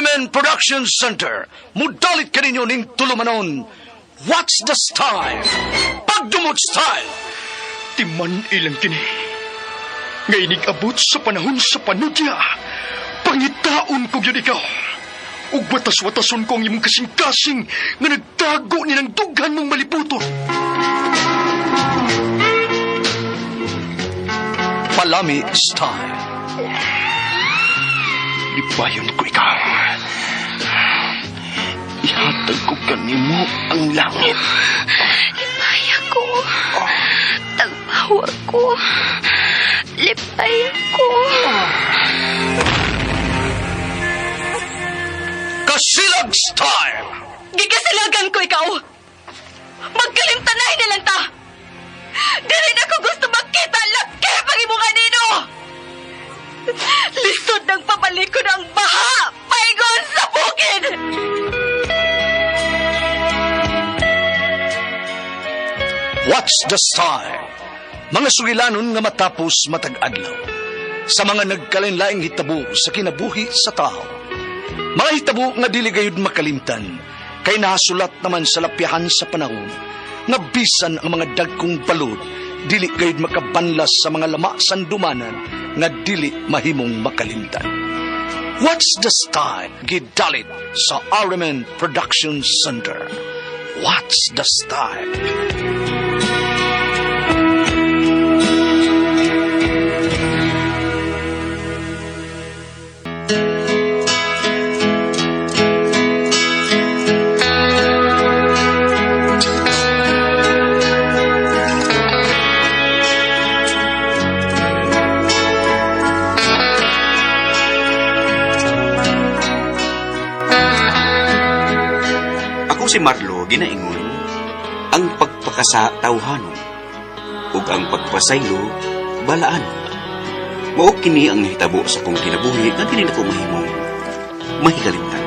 RMN Production Center, mudalit kaninyo ning tulumanon. What's the style? Pagdumot style! Timan ilang kini. Nga inig-abot sa panahon sa panudya, pangitaon ko gyud ikaw. Ug watas-watason ko ang imong kasing-kasing nga nagtago ni ng dughan mong maliputon. Palami style. Lipayon ko ikaw. Ihatag ko kanimo ang langit. Lipaya ko. Tagpawa ko. Lipaya ko. Kasilag style! Gigasilagan ko ikaw. Magkalimtanay na lang ta. Dili na ko gusto makita laki pag imong anino. Lisod ng pabalikon ang baha. Paigon sa bukid. What's the style? Mga sugilanon nga matapos matag adlaw. Sa mga nagkalain-laing hitabo sa kinabuhi sa tao. Mga hitabo nga dili gayud makalimtan, kay nahasulat naman sa lapyahan sa panahon, nga bisan ang mga dagkong balod, dili gayud makabanlas sa mga lama sandumanan nga dili mahimong makalimtan. What's the style? Gidalit sa RMN Production Center. What's the style? Ako si Marlo ginaingon ang pagpakasa tawhanon ug ang pagpasaylo balaan. Mao kini ang nahitabo sa kong kinabuhi nga dili nako mahimong mahikalimtan.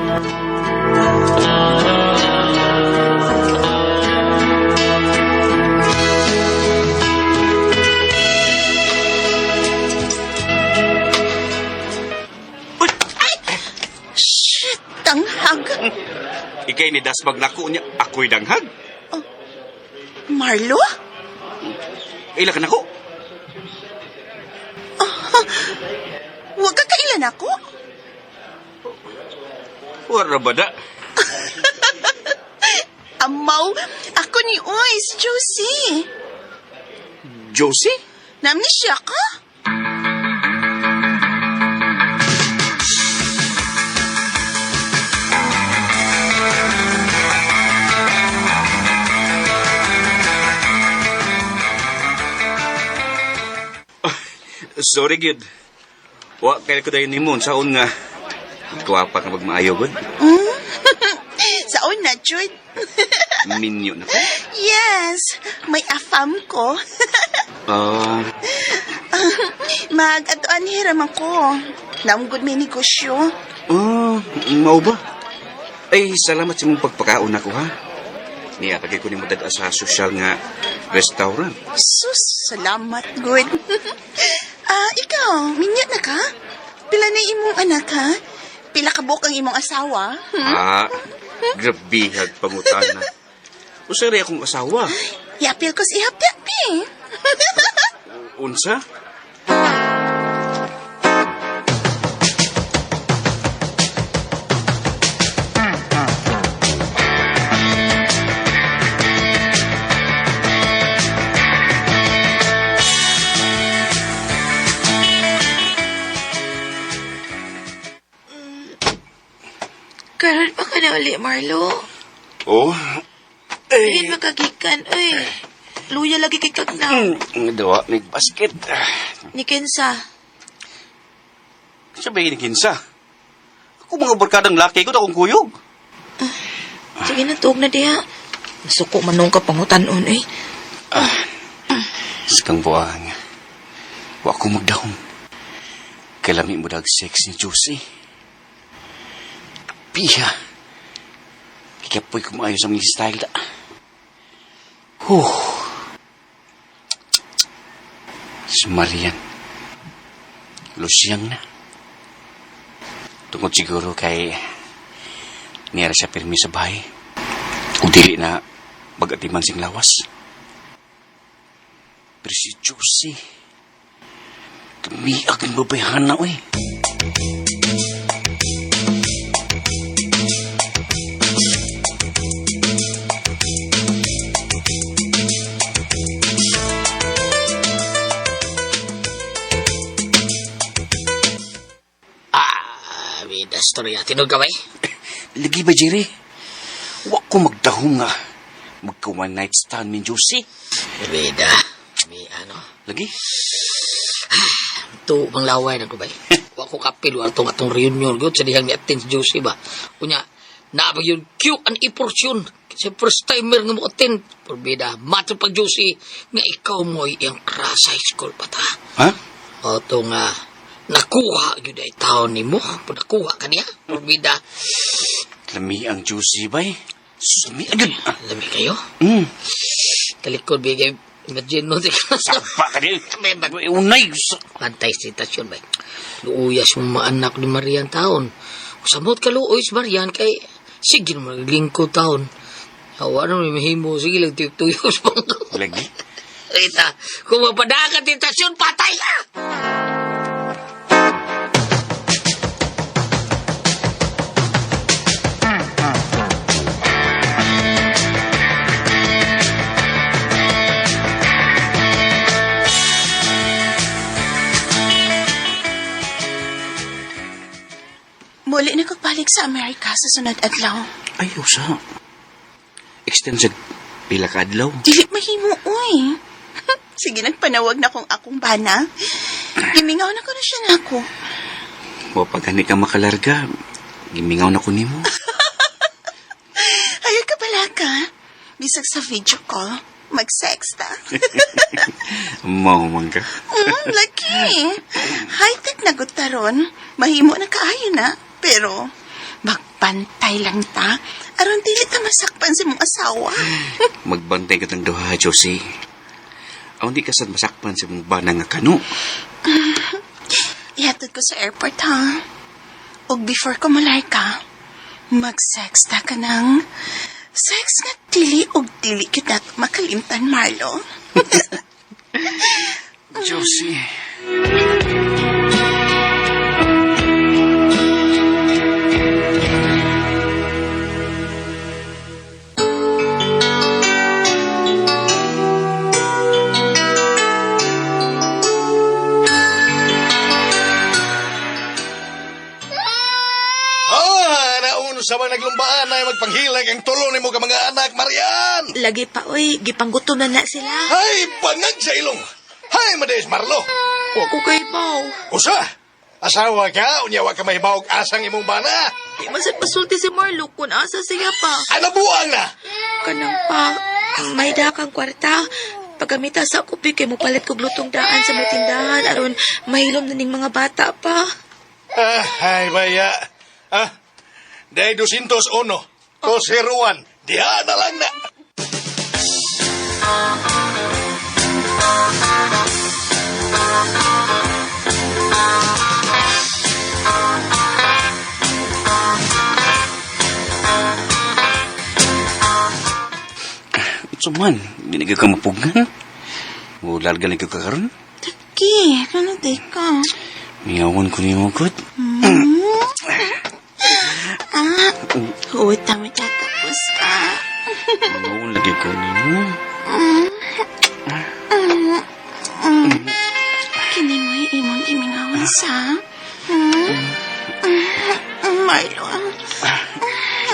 Shit, tanghag. Ikay ni Dasbag nako niya ako'y danghag. Marlo? Ila ka nako. Huwag ka kailan ako? Wara ba da? Amaw, ako ni Uy, si Josie. Josie? Namnesia ka? Sorry gyud. Wa kay ko dayon nimo saon nga gwapa ka magmaayo gud. Saon na, Jude? Minyo na ko. Yes, may afam ko. Ah, Mag-atuan hiram ako. Naunggod may negosyo. oh, mao ba? Ay, salamat sa imong pagpakaon nako ha. Niya kagay ko nimo dad sa sosyal nga restaurant. Sus, salamat, good. Ah, ikaw, minya na ka? Pila na imong anak, ha? Pila ka buok ang imong asawa? Hmm? Ah, grabihag pangutana. Usa rin akong asawa. Yapil ko si ihap-yapi. Unsa? Karon pa ka na uli, Marlo. Oh, Ayun, makagikan. Uy, luya lagi kay kagna. Dawa, may basket. Ni Kensa. Sabihin ni Kinsa. Ako mga barkadang laki ko, akong kuyog. Sige na, tuog na diha. Nasuko manong ka pangutanon, eh. Sakang buwang. Wa ko magdahom. Kailami mo dag sex ni Josie. Piha. Kikapoy kumayo sa mga style da. Huh. Si Marian. Lusyang na. Tungod siguro kay Niyara siya pirmi sa bahay. Kung dili na bagatiman sing lawas. Pero si Josie, tumiag ang babayhan na, uy. Ah, bida storya. Tinog ka ba eh? Lagi ba, Jerry? Wa ko magdahong nga. Magka one night stand min Josie. Bida. May ano. Lagi? Ito, bang laway na ko ba eh? Wa ko kapil. Wa itong atong reunion. Good, sa dihang ni-attend si Josie ba? Unya, naabag yun, Q and E portion. Kasi first timer nga mo attend. Pero bida, mato pag Josie, nga ikaw mo ay iyang crush high school pa ta. Ha? O ito nga, nakuha yun ay taon ni mo. Nakuha ka niya. Pero bida, Lami ang Josie ba eh? Lami agad. lami kayo. Mm. Talikod, bigay, imagine mo. Sapa ka din. May bag- Unay. Pantay sitasyon ba? Luuyas mo mga anak ni Marian taon. Samot ka luoy si Marian kay sige naman lingko taon. Awa na may mahimo sige lang tuyok-tuyok sa bangko. Lagi? Rita, kung mapadaan ka tentasyon, patay ka! Muli na pagbalik sa Amerika sa sunod adlaw. Ay, usa. Extend sa pila ka adlaw. Dili mahimo, uy. Sige, nagpanawag na kong akong bana. Gimingaw na ko na siya na ako. Wa pa gani ka makalarga. Gimingaw na ko nimo. Ayaw ka pala ka. Bisag sa video call, mag-sex ta. Mao man ka. Laki. High-tech na gud taron. Mahimo na kaayo na. Pero, magpantay lang ta. Aron dili ta masakpan sa mong asawa. Magbantay ka tang duha, Josie. Aw, di ka sad masakpan sa mong bana nga kano. Ihatod ko sa airport, ha? Ug before ko malarga, mag-sex ta ka ng sex nga dili ug dili kita makalimtan, Marlo. Josie. Ah, naun sa mga naglumbaan ay magpanghilag ang tulo nimo ka mga anak, Marian! Lagi pa, oy. Gipanggutom na na sila. Ay, bangag sa ilong! Hay, Mades Marlo! Wa ko kay baw. Usa! Asawa ka, unya wa ka mahibawog asang imong bana! Di man sad masulti si Marlo kung asa siya pa. Ay, nabuang na! Kanang pa, may dakang kwarta. Paggamita sa kupi kay mopalit kog lutong daan sa may tindahan aron mahilom na ning mga bata pa. Ah, ay, baya. Ah, day 201, 201, diha na lang na! Unsa man, di na ka mapugan. O larga na ka karon. Taki, ano day ka? Miyawan ko nimo gud. Ah, huwag tama tapos ka. Miyawan lagi ko nimo. Kini mo yung imong gimingawan sa... Marlo,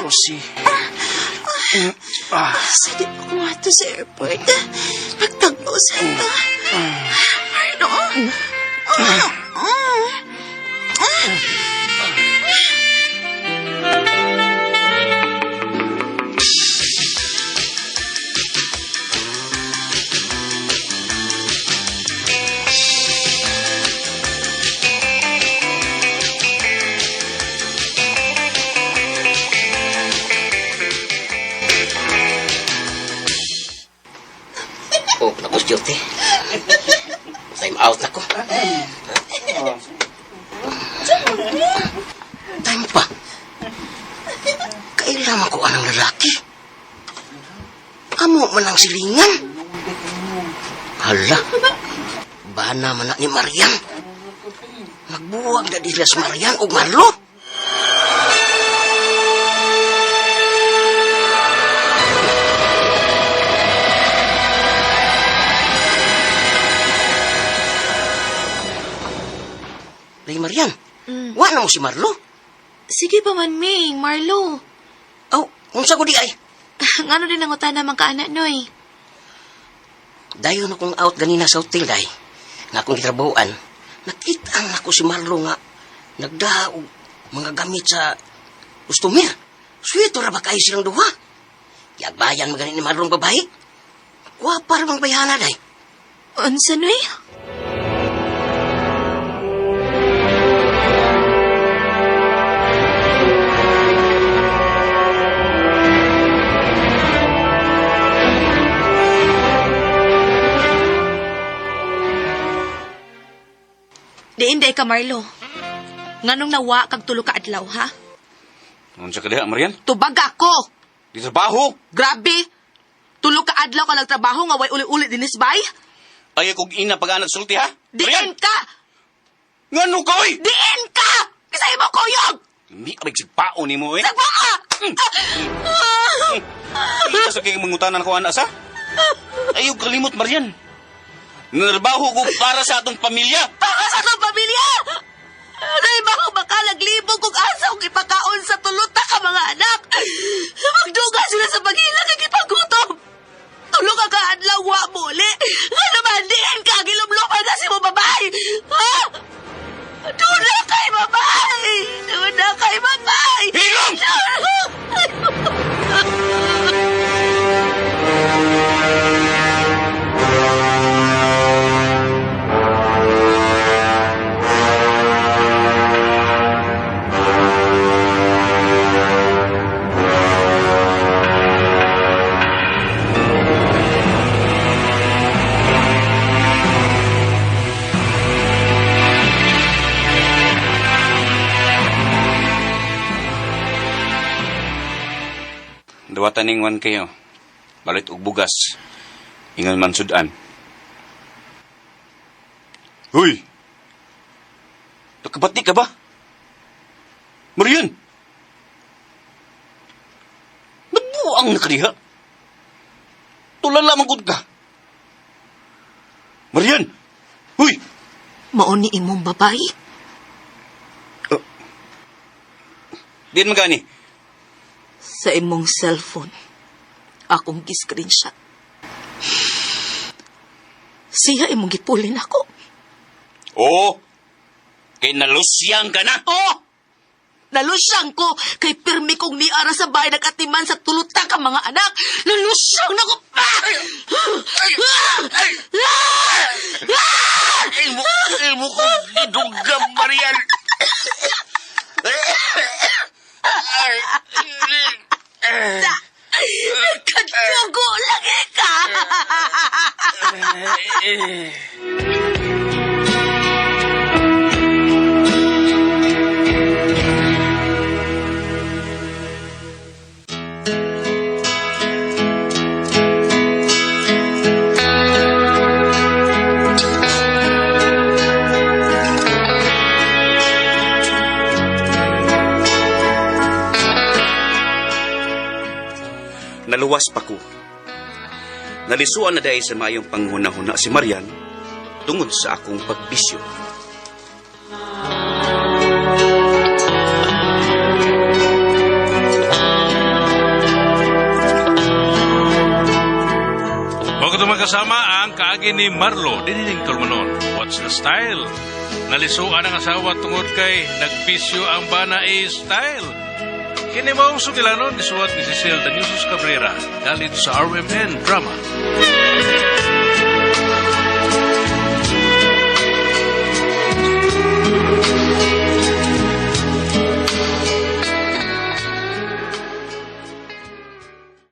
Josie. sa di pa kumato sa airport. Pagtagpo sa ito. Marlo. Oh, naku, duty. Time out na ko. Time pa. Pila man ko anang lalaki. Amo man ang silingan. Hala, bana man na ni Marian. Nagbuwag na dila si Marian og Marlo. Day Marian, wa na mo si Marlo. Sige pa man, Ming, Marlo. Aw, unsa ko di ay? Ngano din ang utana man kaanak, Noy? Dayon akong out ganina sa hotel, day. Nga akong gitrabahoan, nakita na ako si Marlo nga nagdaha og mga gamit sa customer. Sweet ra ba kayo silang duha? Yagbayan magani ni Marlo ang babae. Gwapa ra bang bayhana, day. Unsa, Noy? Diin day ka, Marlo. Nganong nawa kag tulo ka adlaw, ha? Unsa ka diha, Marian? Tubag ako! Di trabaho. Grabe! Tulo ka adlaw ka nagtrabaho nga way uli-uli dinis bay? Ay kog ina pag-anad sulti ha? Diin ka! Ngano ka oy? Diin ka! Kasi mo kuyog! Hindi ka magsigpao nimo eh. Sagpa ka! Hindi ka sa kay mangutanan ko anak sa. Ayaw kalimot, Marian. Nanarbaho ko para sa atong pamilya. Para sa atong pamilya! Dahil ba kung baka naglibog kung asa kong ipakaon sa tuluta ka mga anak? Magduga sila sa paghilang kay gipagutom. Tulog ka ka adlaw wa muli. Nga naman, diin ka, gilumluman na si mo babay. Ha? Doon na kay babay! Doon na kay babay! Hilom! Dawatan ning 1K oh. Balit og bugas. Ingon man sudan. Huy! Nakabati ka ba? Marian! Nagbuang na ka diha. Tulala man gud ka. Marian! Huy! Mao ni imong babae? Diyan magani. Sa imong cellphone. Akong gi-screenshot. Siya imong gipulin ako. Oo. Kay nalusyang ka na. Oo! Nalusyang ko kay pirmi kong niara sa bahay nagatiman sa tuluta ka mga anak. Nalusyang na ko pa! Ilmo, ilmo ko gidugam, Marian. Nagkadugo lagi ka! Naluwas pa ko. Nalisuan na dahil sa maayong panghuna-huna si Marian tungod sa akong pagbisyo. Huwag ito magkasama ang kaagi ni Marlo, diniling Tolmanon. What's the style? Nalisuan ang asawa tungod kay nagbisyo ang bana a style. Kini mao ang sugilanon gisuwat ni Cecil Daniusos Cabrera, galit sa RMN Drama.